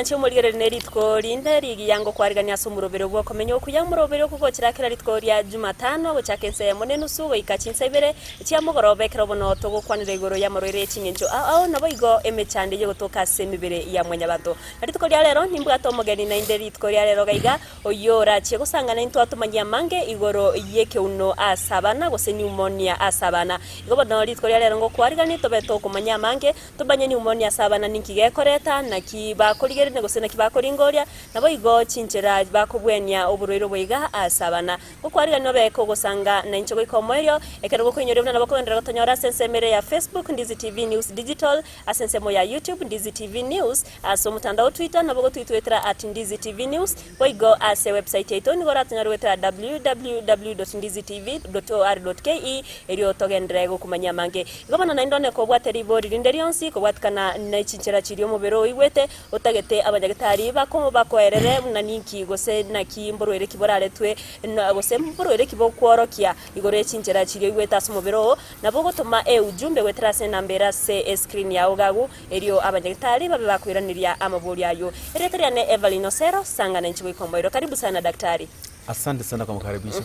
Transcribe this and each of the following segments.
Omwanchi omorigereri ne rituko rinde rigiyango kwarigania ase omorobere bwokomenya okuya omorobere okugochirakera rituko ria Jumatano gochaka ense emo nenusu goika chinsa ibere chia mogoroba ekero bono togokwanera igoro y'amarwaire y'eching'encho ao ao nabo igo emechando eye egotoka ase emebere ya mwanyabanto. Na rituko ria rero nimbwate omogeni naende rituko ria rero gaiga oyio orachie gosangana intwe atomanyie amange igoro y'ekeuno ase abana gose pneumonia ase abana. Igo bono rituko ria rero ngokwariganie tobe tokomanya amange. Tomanye pneumonia ase abana ninki gekoreta, naki bakorigereria gose naki bakoringoria, naboigo chinchera bakobwenia oborwaire obo iga ase abana. Gokwarigania obe kogosanga nainche goika omoerio, ekero gokoinyoria buna nabo kogenderera gotonyora ase ensemo ere ya Facebook, Ndizi TV News Digital, ase ensemo ya YouTube, Ndizi TV News, ase omotandao o Twitter nabo gotwitwetera at Ndizi TV News, boigo ase ewebsite yaito nigo oratonyore goetera www.ndizitv.or.ke erio togenderere gokomanyia amange. Igo bono naende one kobwate ribori rinde rionsi kobwatikana ne chinchera chiria omobere oigwete, otagete abanyagetari bako bakoerere buna ninki gose naki mborwaire ki boraretwe na gose mborwaire ki bokworokia igoro ye chinchera chiria oigwete ase omobere oo, nabo ogotoma eujumbe goetera ase enamba ere ase escreen yao iga agwo, erio abanyagetari babe bakoiraneria amaborio ayio. Erieta riane Evelyn Osero, sanga nainche goika omoerio. Karibu sana daktari. Asante sana kwa makaribisho.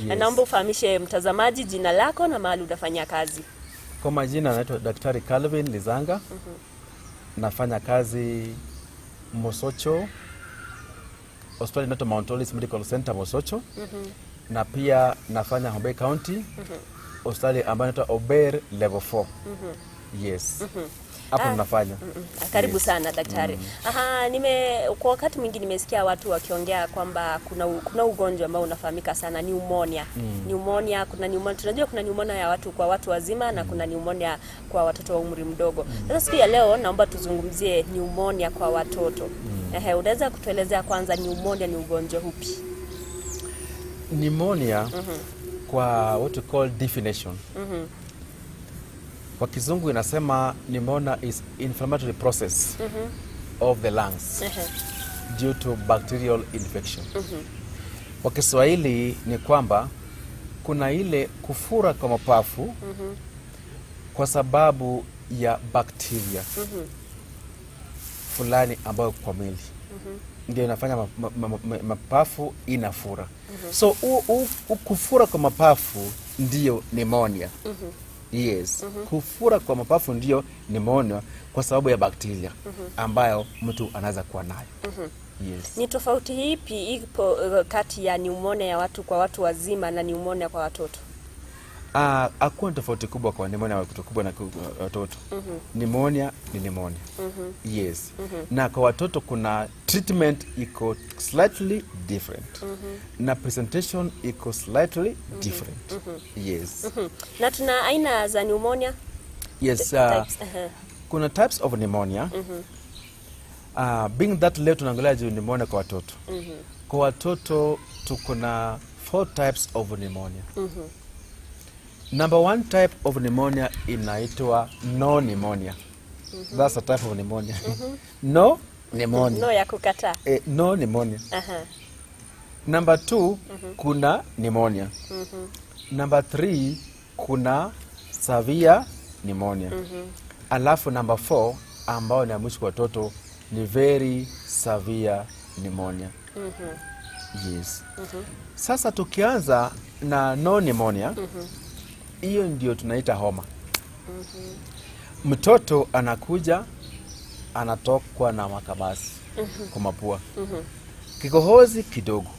Yes. Naomba ufahamishe mtazamaji jina lako na mahali unafanyia kazi. Kwa majina naitwa Daktari Calvin Lizanga. Nafanya kazi Mosocho, hospitali inaitwa Mount Hollis Medical Center Mosocho. Na pia nafanya Homa County, hospitali ambayo inaitwa Ober Level 4. Yes. Hapo nafanya. Karibu Yes. sana daktari. Aha, kwa wakati mwingi nimesikia watu wakiongea kwamba kuna ugonjwa ambao unafahamika sana pneumonia. Pneumonia, kuna pneumonia, tunajua kuna pneumonia ya watu kwa watu wazima na kuna pneumonia kwa watoto wa umri mdogo. Sasa siku ya leo naomba tuzungumzie pneumonia kwa watoto. Ehe, unaweza kutuelezea kwanza pneumonia ni ugonjwa upi? Pneumonia kwa what we call definition. Kwa Kizungu inasema pneumonia is inflammatory process of the lungs due to bacterial infection. Kwa Kiswahili ni kwamba kuna ile kufura kwa mapafu kwa sababu ya bakteria fulani ambayo kwa mwili ndio inafanya mapafu inafura. So kufura kwa mapafu ndiyo pneumonia. Yes. Kufura kwa mapafu ndiyo pneumonia kwa sababu ya bakteria ambayo mtu anaweza kuwa nayo. Yes. Ni tofauti ipi ipo kati ya pneumonia ya watu kwa watu wazima na pneumonia kwa watoto? Hakuna tofauti kubwa kwa pneumonia ya watoto kubwa na watoto. Pneumonia ni pneumonia. Yes. Na kwa watoto kuna treatment iko slightly different. Na presentation iko slightly different. Yes. Na tuna aina za pneumonia? Yes, Types. Kuna types of pneumonia. Being that leo tunaangalia juu pneumonia kwa watoto. Kwa watoto tuko na four types of pneumonia. Number one type of pneumonia inaitwa no pneumonia. That's a type of pneumonia. No pneumonia. No ya kukataa. No pneumonia. Number two, kuna pneumonia. Number three, kuna severe pneumonia. Alafu number four ambao ni ya mwisho kwa watoto ni very severe pneumonia. Yes. Sasa tukianza na no pneumonia, hiyo ndio tunaita homa. Mtoto anakuja anatokwa na makamasi kwa mapua, kikohozi kidogo,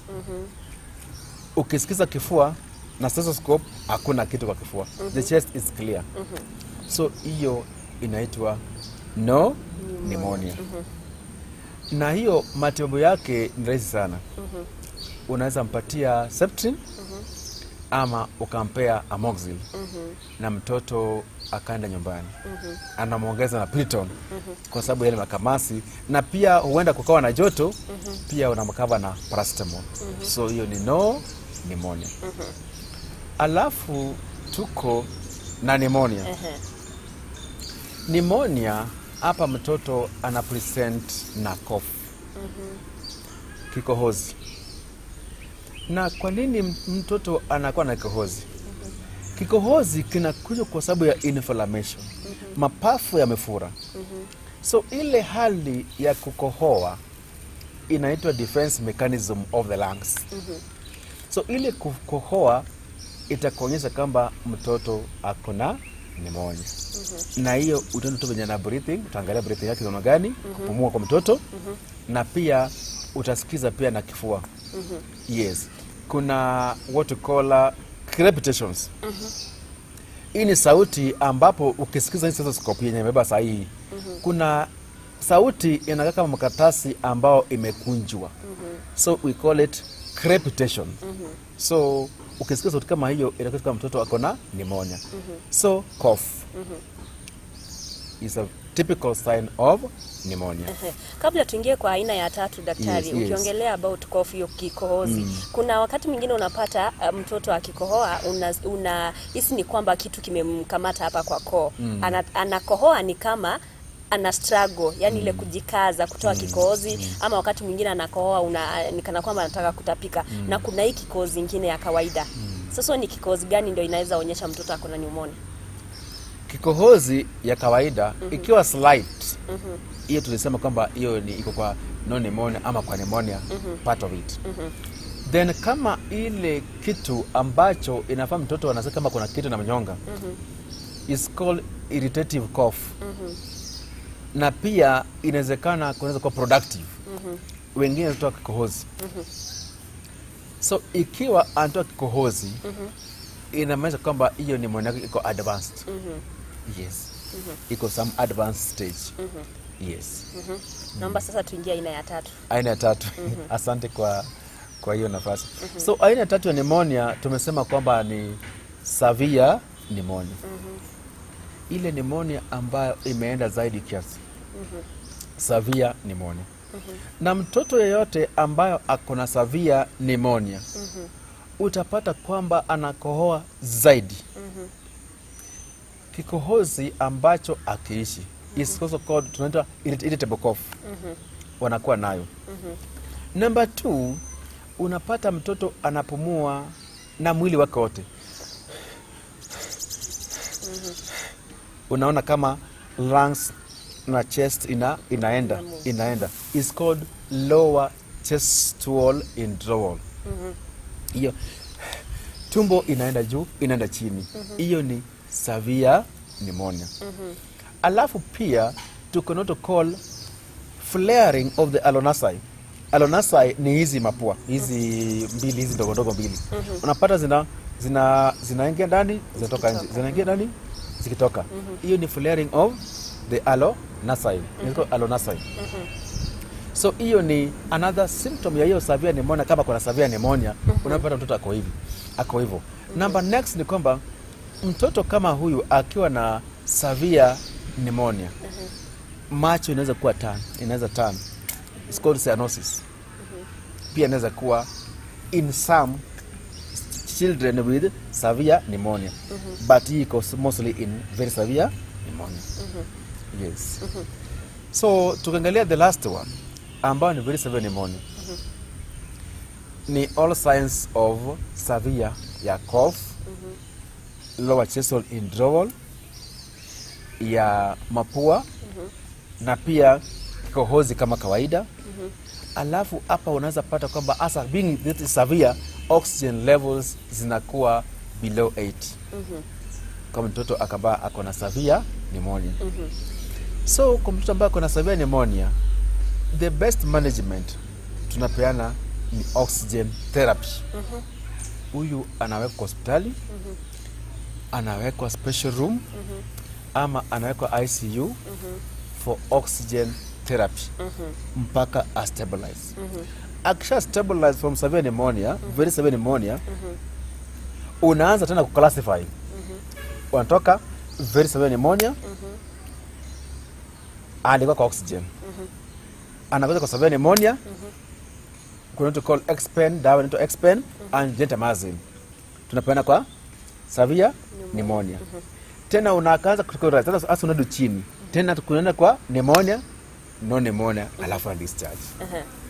ukisikiza kifua na stethoscope hakuna kitu kwa kifua, the chest is clear. So hiyo inaitwa no pneumonia, na hiyo matibabu yake ni rahisi sana. Unaweza mpatia Septrin ama ukampea Amoxil na mtoto akaenda nyumbani, anamwongeza na Piriton kwa sababu yale makamasi, na pia huenda kukawa na joto, pia unamcover na paracetamol. So hiyo ni no pneumonia. Alafu tuko na pneumonia. Pneumonia hapa mtoto ana present na cough, kikohozi. Na kwa nini mtoto anakuwa na kikohozi? Kikohozi kinakuja kwa sababu ya inflammation. Mapafu yamefura. So ile hali ya kukohoa Inaitwa defense mechanism of the lungs. So ile kukohoa itakuonyesha kwamba mtoto ako na pneumonia. Na hiyo utaona tu venye na breathing, utaangalia breathing yake namna gani, kupumua kwa mtoto, na pia utasikiza pia na kifua. Yes, kuna what we call crepitations. Hii ni sauti ambapo ukisikiza hii stethoscope yenye imebeba sahihi, kuna sauti inakaa kama makaratasi ambao imekunjwa. So we call it crepitation. So ukisikia sauti kama hiyo, inakuwa kama mtoto ako na pneumonia. So cough is a typical sign of pneumonia. Ehe. Kabla tuingie kwa aina ya tatu, daktari, Yes. ukiongelea about cough, hiyo kikohozi, kuna wakati mwingine unapata mtoto akikohoa una hisi ni kwamba kitu kimemkamata hapa kwa koo. Anakohoa ni kama ana struggle, yani ile kujikaza kutoa kikohozi, ama wakati mwingine anakohoa ni kana kwamba anataka kutapika, na kuna hii kikohozi ingine ya kawaida. Sasa ni kikohozi gani ndio inaweza onyesha mtoto ako na pneumonia? Kikohozi ya kawaida ikiwa slight, hiyo tulisema kwamba hiyo ni iko kwa no pneumonia ama kwa pneumonia part of it. Then kama ile kitu ambacho inafaa mtoto anasema kama kuna kitu na mnyonga, is called irritative cough. Na pia inawezekana kunaweza kuwa productive, wengine wanatoa kikohozi. So ikiwa anatoa kikohozi, inamaanisha kwamba hiyo pneumonia yake iko advanced. Yes, iko some advanced stage, yes. Naomba sasa tuingie aina ya tatu. Aina ya tatu. Asante kwa hiyo nafasi. So aina ya tatu ya pneumonia tumesema kwamba ni severe pneumonia, ile pneumonia ambayo imeenda zaidi kiasi, severe pneumonia. Na mtoto yeyote ambayo ako na severe pneumonia, utapata kwamba anakohoa zaidi, kikohozi ambacho akiishi is also called, tunaita irritable cough, wanakuwa nayo. Number two, unapata mtoto anapumua na mwili wake wote, unaona kama lungs na chest inaenda inaenda, is called lower chest wall indrawal. Hiyo tumbo inaenda juu, inaenda chini, hiyo ni severe pneumonia. Alafu pia tuko not call flaring of the alae nasi. Alae nasi ni hizi mapua hizi mbili, hizi ndogo ndogo mbili, unapata zinaingia ndani, zinatoka nje, zinaingia ndani, zikitoka. Hiyo ni flaring of the alae nasi. Inaitwa alae nasi. So hiyo ni another symptom ya hiyo severe pneumonia. Kama kuna severe pneumonia, unapata mtoto ako hivi, ako hivyo. Number next ni kwamba mtoto kama huyu akiwa na severe pneumonia, macho inaweza kuwa turn, inaweza turn. It's called cyanosis. Pia inaweza kuwa in some children with severe pneumonia, but hii iko mostly in very severe pneumonia. Yes. So tukiangalia the last one ambayo ni very severe pneumonia, ni all signs of severe ya cough, lower chest wall indrawal, ya mapua, na pia kikohozi kama kawaida. Alafu hapa unaweza pata kwamba hasa being this is severe, oxygen levels zinakuwa below 80 kama mtoto akaba ako na severe pneumonia. So kwa mtoto ambaye ako na severe pneumonia, the best management tunapeana ni oxygen therapy. Huyu anawekwa hospitali, anawekwa special room ama anawekwa ICU for oxygen therapy mpaka a stabilize. Akisha stabilize from severe pneumonia, very severe pneumonia, unaanza tena kuclassify. Unatoka very severe pneumonia, alikuwa kwa oxygen, anakuja kwa severe pneumonia, kuna kitu called Xpen, dawa inaitwa Xpen and gentamicin tunapeana kwa severe pneumonia. Tena unakaanza kutoka tena sasa unarudi chini tena, kunaenda kwa pneumonia, no pneumonia, alafu na discharge.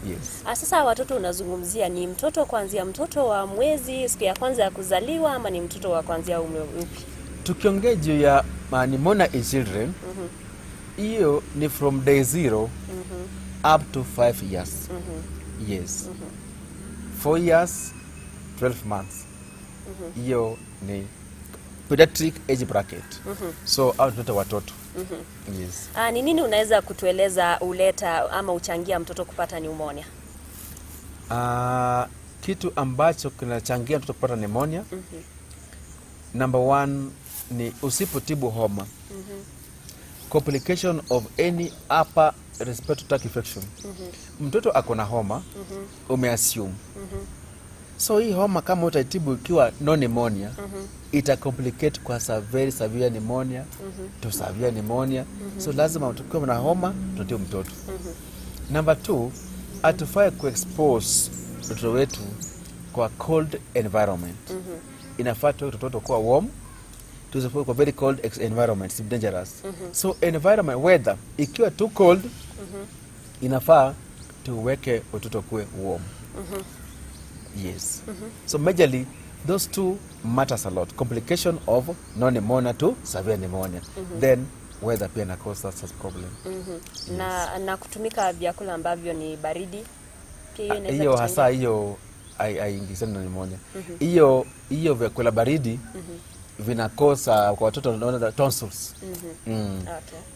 Yes. Ah, sasa watoto unazungumzia ni mtoto kuanzia mtoto wa mwezi siku ya kwanza ya kuzaliwa ama ni mtoto wa kuanzia umri upi? Tukiongea juu ya pneumonia in children, hiyo ni from day zero. Up to 5 years. Yes. 4 years 12 months. Hiyo ni pediatric age bracket. So hao tunaita watoto. Yes. Ni nini unaweza kutueleza huleta ama huchangia mtoto kupata pneumonia? Kitu ambacho kinachangia mtoto kupata pneumonia, number one ni usipotibu homa. Complication of any upper respiratory tract infection. Mtoto ako na homa, umeassume. So hii homa kama utaitibu ikiwa no pneumonia, ita complicate kwa very severe pneumonia to severe pneumonia. So lazima tukiwa na homa tutibu mtoto. Number two, hatufai kuexpose mtoto wetu kwa cold environment. Inafaa tuweke mtoto kuwa warm, tusipoe kwa very cold environment, it's dangerous. So environment, weather ikiwa too cold, inafaa tuweke watoto kuwe warm. Yes. So majorly those two matters a lot. Complication of non-pneumonia to severe pneumonia. Then weather pia na cause such problem. Na kutumika vyakula ambavyo ni baridi pia hiyo inaweza Hiyo kuchangia? Hasa hiyo haiingizani na pneumonia. Hiyo vyakula baridi vinakosa kwa watoto wanaona tonsils.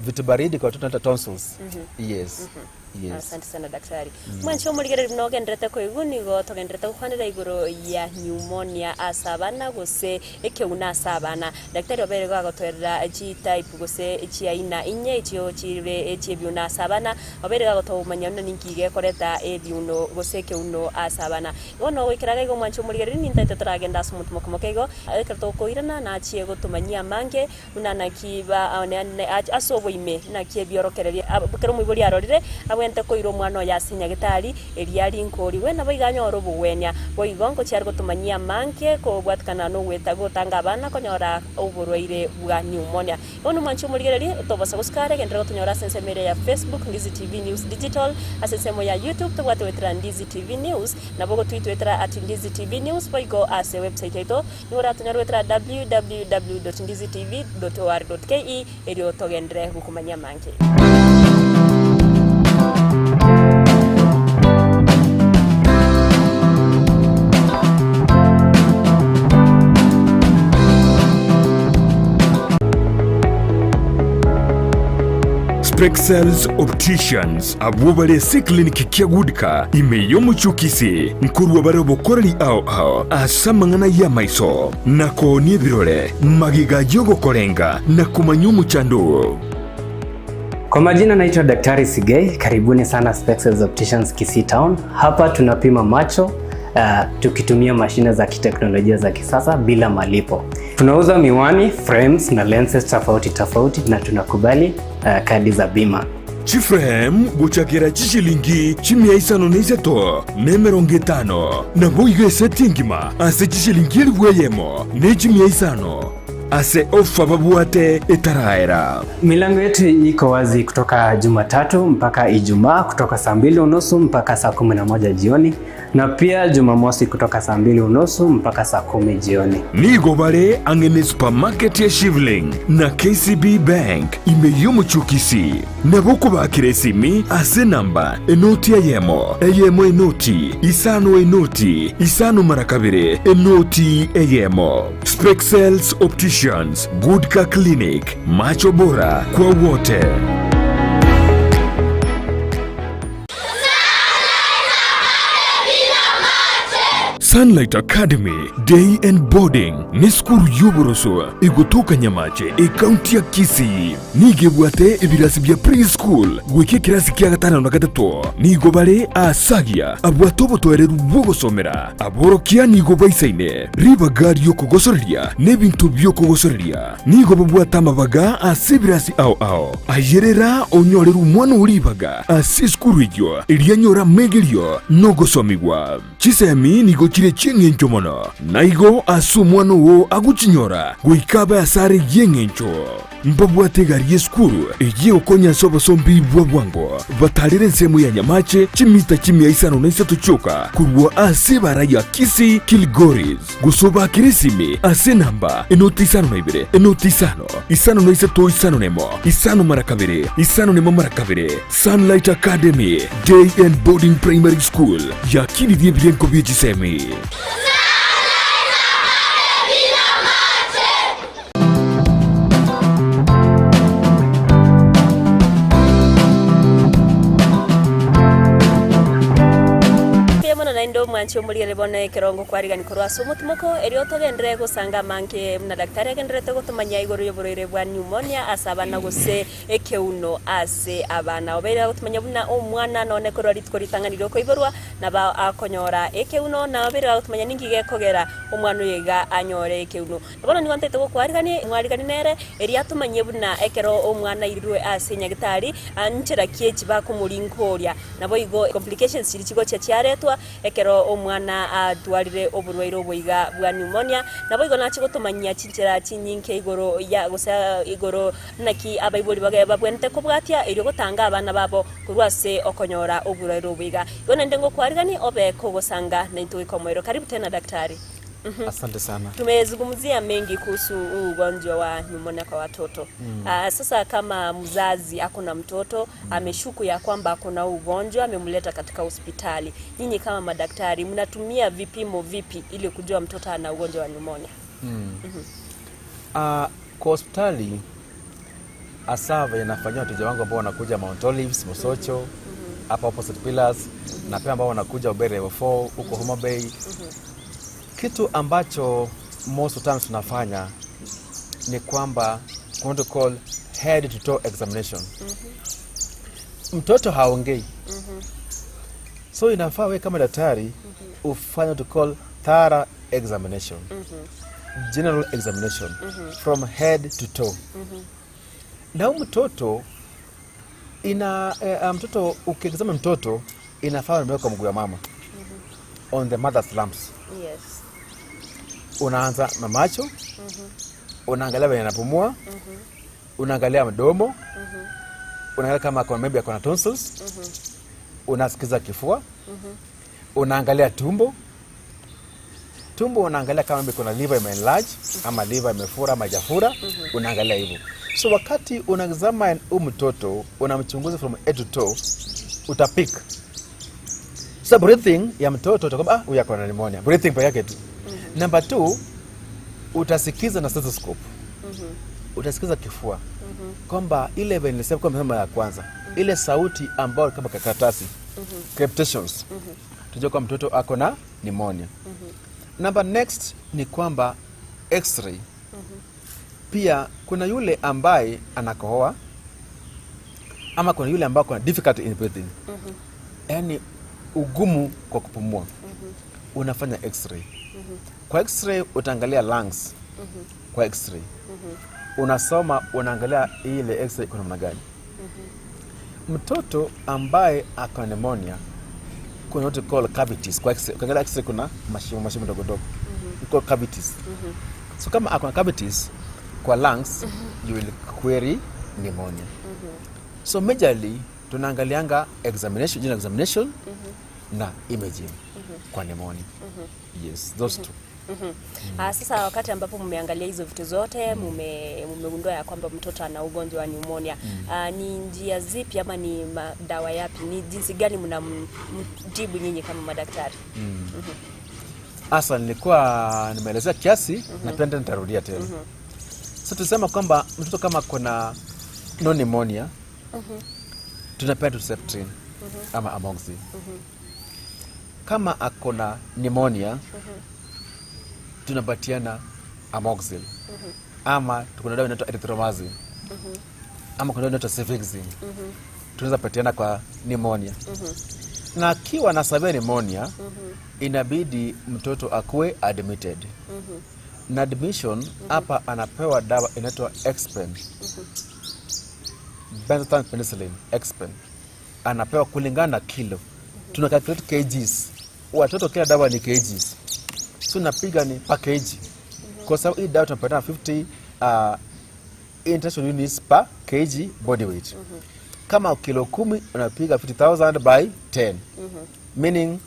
Vitu baridi kwa watoto wanaita tonsils. Yes. Asante sana daktari. Mwancho murigereri nogenderete koigu nigo togenderete gukwanera iguru ya pneumonia ase abana gose ekeuna ase abana. Daktari obere gagotwerera chi type gose chiaina inye echio chire echiebiuna ase abana obere gagotomanya nna ninki gekoreta ebiuno gose ekeuno ase abana. Bono goikeraga igo mwancho murigereri nintaete toragenda ase omonto mokomoke igo ekero tokoirana nachie gotumanyia mange buna naki ba ase oboime naki ebiorokereria kero omoibori arorire abwente koira omwana oyo ase nyagetari eria rinkori nabo iganyora obogwenia boigo ngochiari gotumanyia mange kobwatikana na ogweta gotanga abana konyora oborwaire bwa pneumonia. Bono mwancho omorigereri tobosa gosukare gendera gotonyora ase ensemo ere ya Facebook Ndizi TV News Digital, ase ensemo ya YouTube tobwate gwetera Ndizi TV News, nabo gotwitwetera at Ndizi TV News, boigo ase website yaito nigo oratonyora gwetera www.ndizitv.or.ke erio togendere gokumanyia mange. Spexels Opticians abwo bare clinic kia Goodka imeyo muchukisi nkurwa bare obokoreri ao ao ase amang'ana ya maiso na koonia ebirore magiga yogokorenga na kumanya omochando. Kwa majina naitwa Daktari Sigei, karibuni sana Spexels Opticians Kisii Town. Hapa tunapima macho tukitumia mashine za kiteknolojia za kisasa bila malipo. Tunauza miwani, frames na lenses tofauti tofauti na tunakubali kadi za bima. Chiframe gochakera chishilingi chimia isano na isato na emerongo etano nabo igo eseti engima ase chishilingi elifu eyemo na echimia isano ase ofa babwate etaraera. Milango yetu iko wazi kutoka Jumatatu mpaka Ijumaa kutoka saa 2:30 mpaka saa 11 jioni na pia Jumamosi kutoka saa 2:30 mpaka saa 10 jioni. Nigo bare ang'e supermarket ya Shivling na KCB Bank imeyo muchukisi nabo kubakira esimi ase namba enoti eyemo eyemo enoti isano enoti isano mara kabere enoti eyemo. Spexels Opticians, Goodka Clinic, macho bora kwa wote. Sunlight Academy Day and Boarding ni skuru y'oboroso egotoka Nyamache ekaunti ya Kisii nigebwate ebirasi bya preschool gwika ekirasi kia gatano na gatato nigo bare asagia abwate obotoereru bwogosomera aborokia nigo baisaine ribaga ryokogosoreria n'ebintu byokogosoreria nigo babwate amabaga ase ebirasi ao ao ayerera onyorera omwana oribaga ase esukuru egyo erianyora megerio nogosomigwa. Chisemi nigo chire chieng'encho mono, na igo ase omwana oo agochinyora goika abe ase are y'eng'encho. Mbabwate egari y'esukuru eyio egokonya ase obosombi bwa bwango, batarere ensemo ya Nyamache chimita chimia isano na isato chioka korwa ase ebara ya Kisii Kilgoris, gose obakere esimi ase enamba enoti isano na ibere enoti isano isano na isato isano na emo isano mara kabere isano na emo mara kabere. Sunlight Academy Day and Boarding Primary School yakinirie ebirengo bie chisemi. Mbuya mono naende omwanchi omorigere bono ekerongo kwarigani korwa ase omotimoko erio togenderere gosanga amange buna daktari agendererete gotomanyia igoro y'oborwaire bwa pneumonia ase abana gose ekeuno ase abana. Obeire agotomanyia buna omwana nonye korwa rituko ritang'ani riokoiborwa nabo akonyora ekeuno na obeire agotomanyia ninki gekogera omwana oyo iga anyore ekeuno. Na bono nigo ntaete gokwarigania mwarigani nere erio atomanyie buna ekero omwana airirwe ase nyagitari nchera ki echi bakomorinkoria nabo igo complications chiri chigochia chiaretwa ekero omwana atwarire oborwaire obo iga bwa pneumonia. Nabo igo nache gotomanyia chinchera chinyinge igoro ya gose igoro naki abaibori bage babwenerete kobwatia erio gotanga abana babo korwa ase okonyora oborwaire obo iga. Igo naende ngokwarigani obe kogosanga naintwe goika omoerio. Karibu tena daktari. Asante sana. Tumezungumzia mengi kuhusu huu ugonjwa wa pneumonia kwa watoto. Sasa kama mzazi ako na mtoto ameshuku ya kwamba ako na huu ugonjwa, amemleta katika hospitali, nyinyi kama madaktari mnatumia vipimo vipi ili kujua mtoto ana ugonjwa wa pneumonia? Kwa hospitali hasa venye nafanyia wateja wangu ambao wanakuja Mount Olives, Mosocho, hapa opposite Pillars, na pia ambao wanakuja Obere level 4 huko Homa Bay. Kitu ambacho most of times tunafanya ni kwamba we want to call head to toe examination. Mtoto haongei. So inafaa wewe kama daktari ufanye what to call thorough examination. General examination from head to toe. Na huyu mtoto ina mtoto ukiexamine mtoto inafaa umeweka kwa mguu ya mama. On the mother's lumps. Unaanza na macho, unaangalia venye anapumua, unaangalia mdomo, unaangalia kama ako maybe ako na tonsils, unasikiza kifua, unaangalia tumbo. Tumbo unaangalia kama maybe kuna liver ime enlarge ama liver imefura ama haijafura, unaangalia hivyo. So wakati unaexamine huyu mtoto, unamchunguza from head to toe, utapick. So breathing ya mtoto utakwamba huyu ako na pneumonia. Breathing peke yake tu. Number 2, utasikiza na stethoscope. Utasikiza kifua. Kwamba ile vile nilisema kwa msemo ya kwanza, ile sauti ambayo kama karatasi. Crepitations. Tujue kwa mtoto ako na pneumonia. Number next ni kwamba x-ray. Pia kuna yule ambaye anakohoa ama kuna yule ambaye kuna difficulty in breathing. Yaani ugumu kwa kupumua. Unafanya x-ray. Kwa x-ray utaangalia lungs. Kwa x-ray. Unasoma, unaangalia ile x-ray iko namna gani. Mtoto ambaye ako na pneumonia kuna what we call cavities. Kwa x-ray, ukiangalia x-ray kuna mashimo mashimo ndogo ndogo. We call cavities. So kama ako na cavities kwa lungs, you will query pneumonia. So majorly tunaangalianga examination, general examination na imaging kwa pneumonia. Yes, those two. Sasa wakati ambapo mmeangalia hizo vitu zote, mmegundua ya kwamba mtoto ana ugonjwa wa pneumonia. Ni njia zipi ama ni madawa yapi? Ni jinsi gani mnamtibu nyinyi kama madaktari? Asa nilikuwa nimeelezea kiasi na pia nitarudia tena. So tusema kwamba mtoto kama kuna no pneumonia, tunapea tu Septrin ama Amoxil. Kama ako na pneumonia, tunapatiana Amoxil. Ama kuna dawa inaitwa erythromycin. Ama kuna dawa inaitwa cefixime. Tunaweza patiana kwa pneumonia. Na akiwa na severe pneumonia, inabidi mtoto akuwe admitted. Na admission hapa anapewa dawa inaitwa Xpen. Benzathine penicillin, Xpen. Anapewa kulingana na kilo. Tuna calculate kgs. Watoto kila dawa ni kgs, so napiga ni per kg, kwa sababu hii dawa tunapata 50 international units per kg body weight. Kama kilo 10, unapiga 50,000 by 10, meaning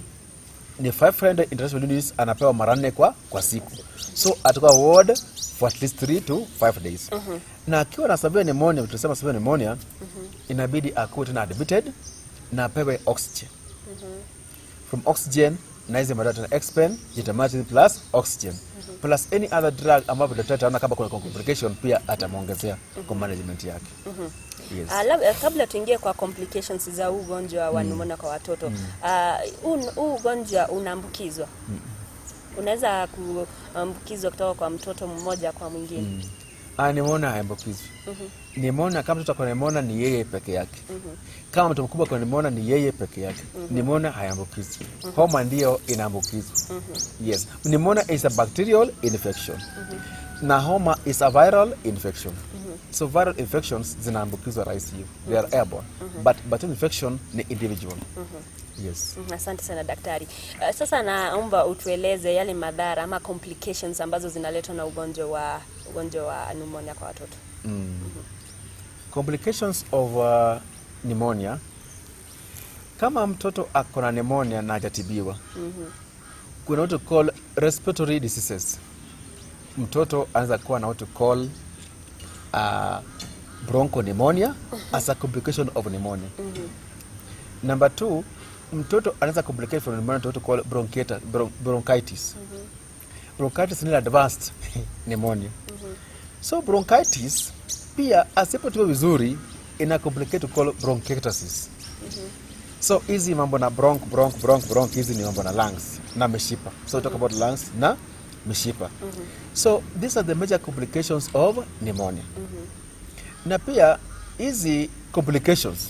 ni 500 international units anapewa mara nne kwa siku. So atakuwa ward for at least 3 to 5 days. Na akiwa na severe pneumonia, tunasema severe pneumonia, inabidi akuwe tena admitted na apewe oxygen. From oxygen na hizi madawa tena, Xpend, gentamicin plus oxygen plus any other drug ambapo daktari ataona kama kuna complication, pia atamwongezea kwa management yake. Yes. Kabla tuingie kwa complications za huu ugonjwa wa pneumonia kwa watoto, huu ugonjwa unaambukizwa? Unaweza kuambukizwa kutoka kwa mtoto mmoja kwa mwingine? Ah, pneumonia haambukizwi. Pneumonia, kama mtoto ako na pneumonia, ni yeye peke yake. Kama mtu mkubwa ako na pneumonia, ni yeye peke yake. Pneumonia haiambukizwi. Homa ndio inaambukizwa. Yes. Pneumonia is a bacterial infection. Na homa is a viral infection. So viral infections zinaambukizwa rahisi hivyo. They are airborne. But bacterial infection ni individual. Yes. Asante sana, daktari. Sasa naomba utueleze yale madhara ama complications ambazo zinaletwa na ugonjwa wa pneumonia kwa watoto. Complications of pneumonia: kama mtoto ako na pneumonia na hajatibiwa, kuna what we call respiratory diseases. Mtoto anaweza kuwa na what we call bronchopneumonia as a complication of pneumonia. Number two, mtoto anaweza complicate from pneumonia to what we call bronchitis. Bronchitis ni advanced pneumonia. So bronchitis pia, asipotibiwa vizuri, ina complicate to call bronchiectasis. So hizi mambo na bronch, bronch, bronch, bronch, hizi ni mambo na lungs na mishipa. So we talk about lungs na mishipa. So these are the major complications of pneumonia. Na pia hizi complications,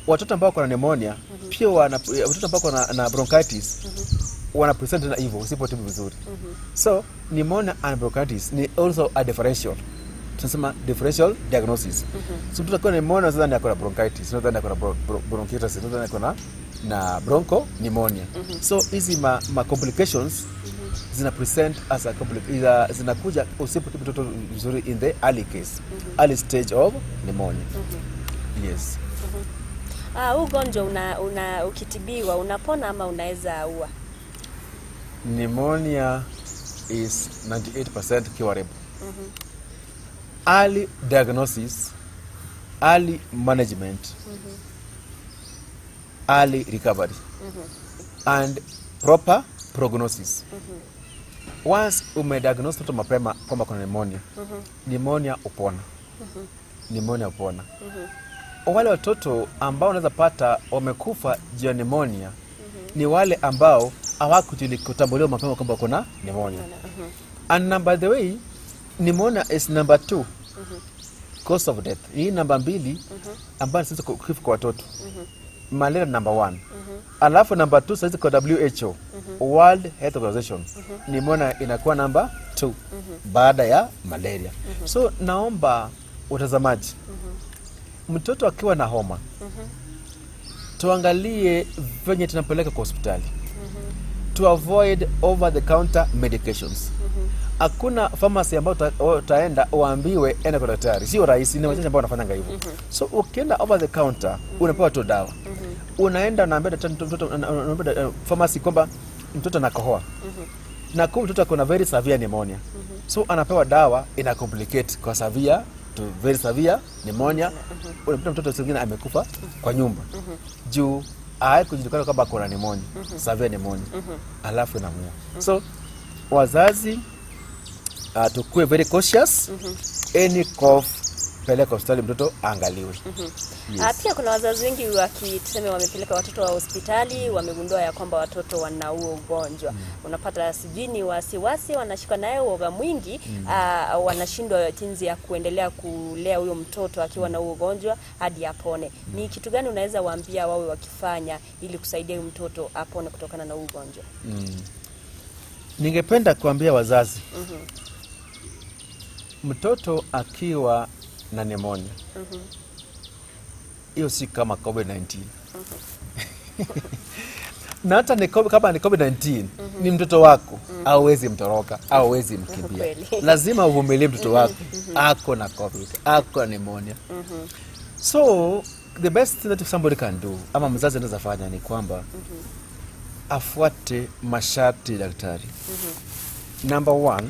watoto ambao wako na pneumonia pia watoto ambao wako na bronchitis wana present na hivyo usipotibu vizuri. So pneumonia and bronchitis ni also a differential, tunasema differential diagnosis. So mtoto akiwa na pneumonia, sasa ni ako na bronchitis, unadhani ako na bronchitis, unadhani ako na broncho pneumonia. So hizi ma complications zina present as a zinakuja usipotibu mtoto vizuri in the early case, early stage of pneumonia. Yes. Huu ugonjwa una ukitibiwa unapona ama unaweza ua? Pneumonia is 98% curable. Early diagnosis, early management, early recovery, and proper prognosis. Once umediagnose mtoto mapema kwamba kuna pneumonia, pneumonia upona. Pneumonia upona. Wale watoto ambao unaweza pata wamekufa juu ya pneumonia ni wale ambao hawakutambuliwa mapema kwamba kuna pneumonia. And number the way, pneumonia is number two cause of death. Hii namba mbili ambayo sasa kifo kwa watoto. Malaria number one. Alafu number two sasa kwa WHO, World Health Organization, pneumonia inakuwa number two baada ya malaria. So naomba watazamaji, mtoto akiwa na homa, tuangalie venye tunampeleka kwa hospitali, to avoid over the counter medications. Hakuna pharmacy ambayo utaenda uambiwe enda kwa daktari. Sio rahisi, ni wachache ambao wanafanya hivyo. So ukienda over the counter, unapewa tu dawa. Unaenda unaambia daktari mtoto, unaambia pharmacy kwamba mtoto anakohoa. Na kumbe mtoto ako na very severe pneumonia. So anapewa dawa, ina complicate kwa severe to very severe pneumonia. Unapata mtoto mwingine amekufa kwa nyumba juu haikujulikana kwamba ako na pneumonia, severe pneumonia, alafu inamuua. So wazazi, tukue very cautious. Any cough, peleka hospitali mtoto aangaliwe. Yes. Pia kuna wazazi wengi tuseme wamepeleka watoto wa hospitali, wamegundua ya kwamba watoto wana huo ugonjwa. Unapata sijui ni wasiwasi wanashika nayo, uoga mwingi, wanashindwa jinsi ya kuendelea kulea huyo mtoto akiwa na huo ugonjwa hadi apone. Ni kitu gani unaweza waambia wawe wakifanya ili kusaidia huyu mtoto apone kutokana na huo ugonjwa? Ningependa kuambia wazazi, mtoto akiwa na pneumonia, hiyo si kama COVID-19. Na hata ni kama ni COVID-19, ni mtoto wako, hauwezi mtoroka, hauwezi mkimbia. Lazima uvumilie mtoto wako ako na COVID, ako na pneumonia. So the best thing that somebody can do, ama mzazi anaweza fanya, ni kwamba afuate masharti ya daktari. Number one,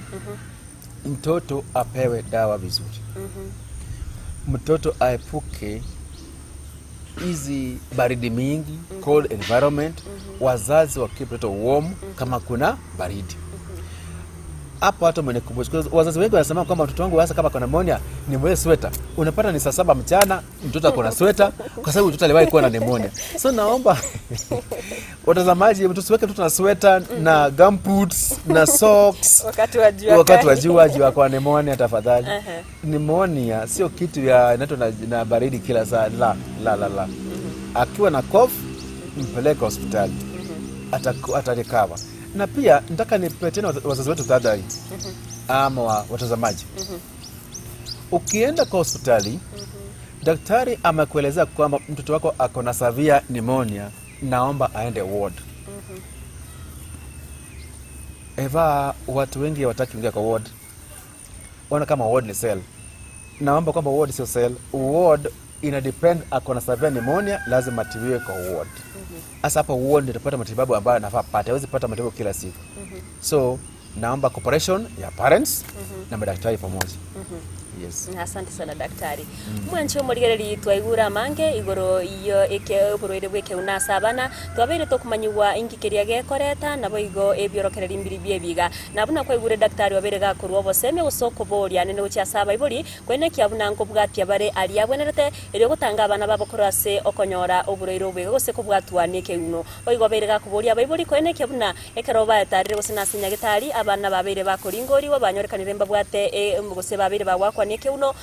mtoto apewe dawa vizuri. Mtoto aepuke hizi baridi mingi, cold environment. Wazazi wakeep mtoto warm kama kuna baridi. Hapo hata umenikumbusha. Kwa wazazi wengi wanasema kwamba mtoto wangu hasa kama kuna pneumonia ni mwe sweta. Unapata ni saa 7 mchana mtoto ako na sweta kwa sababu mtoto aliwahi kuwa na pneumonia. So naomba watazamaji tusiweke mtoto na sweta na gumboots na socks wakati wa jua wakati wa kali. jua jua kwa pneumonia, tafadhali. Pneumonia sio kitu ya inaitwa na baridi kila saa. La, la, la, la. Akiwa na cough, mpeleke hospitali. Atarecover. Na pia nataka nipe tena wazazi wetu tahadhari ama watazamaji. Ukienda kwa hospitali, daktari amekuelezea kwamba mtoto wako ako na severe pneumonia, naomba aende ward. Eva, watu wengi hawataki kuingia kwa ward, wana kama ward ni cell. Naomba kwamba ward sio cell. Ward ina depend, ako na severe pneumonia, lazima atibiwe kwa ward. Sasa hapa ward ndio utapata matibabu ambayo anafaa pata, hawezi pata matibabu kila siku. So naomba cooperation ya parents na madaktari pamoja. Yes. Asante sana, daktari. Mwanchi omorigereri, twaigura amange igoro iyo eke oborwaire bwa na ase abana twabeire tokumanyiwa inki keria gekoreta nabo igo ebiorokereri mbiri biebiga na buna kwaigure daktari wabeire gakorwa oboseme gose okoboria nene gochia ase abaibori kwenekia buna nkobwatia bare aria abwenerete erio gotanga abana babo korwa ase okonyora oborwaire obwega gose kobwatwa na ekeuno. Boigo beire gakoboria abaibori kwenekia buna ekero baetarire gose na ase nyagetari abana babeire bakoringoriwa banyorekanire mbabwate gose babeire bagwakwa na ekeuno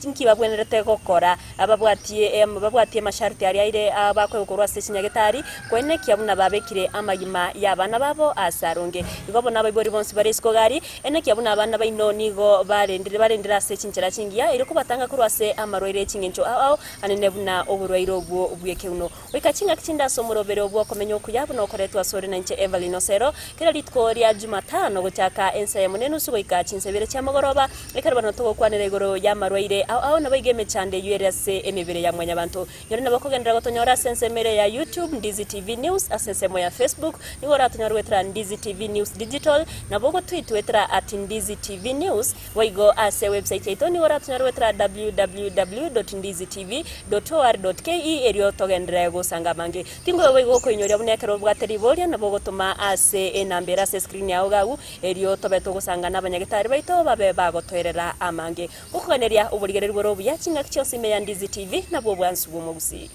nki babwenerete gokora ababwatie babwatie masharti aria aire bakwegokorwa ase chinyagetari kwenekia buna babekire amagima ya abana babo ase aronge. Igo bona abaibori bonsi bare isiko gari enekia buna abana baino nigo barendire barendire ase chinchera chingiya eri kobatanga korwa ase amarwaire ching'encho ao ao anene buna oborwaire obwo bwekeuno goika ching'aki chinde ase omorobere obwo okomenya okuya buna okoretwa ase ore na inche Evelyn Osero kera rituko ria Jumatano gochaka ensa emo nenusu goika chinsebere chia mogoroba ekero bano togokwanera igoro ya marwaire ao ao nabo iga emechando eywo ere ase emebere ya mwanyabanto. Nyore nabo kogendera gotonyora ase ensemo ya YouTube, Ndizi TV News, ase ensemo ya Facebook nigo oratonyora gwetera Ndizi TV News Digital, nabo ogotweet wetera @NdiziTVNews. Boigo ase website yaito nigo oratonyora gwetera www.ndizitv.or.ke erio togendere gosanga mange tingo. Boigo okoinyoria buna ekero obwate riboria nabo ogotoma ase enamba ase screen yao gagu erio tobe togosanga na abanyagetari baito babe bagotoerera amange gokoganeria oborigereri boro obuya ching'aki chionsi ime ya Ndizi TV nabwo obwansu bwa omogusii.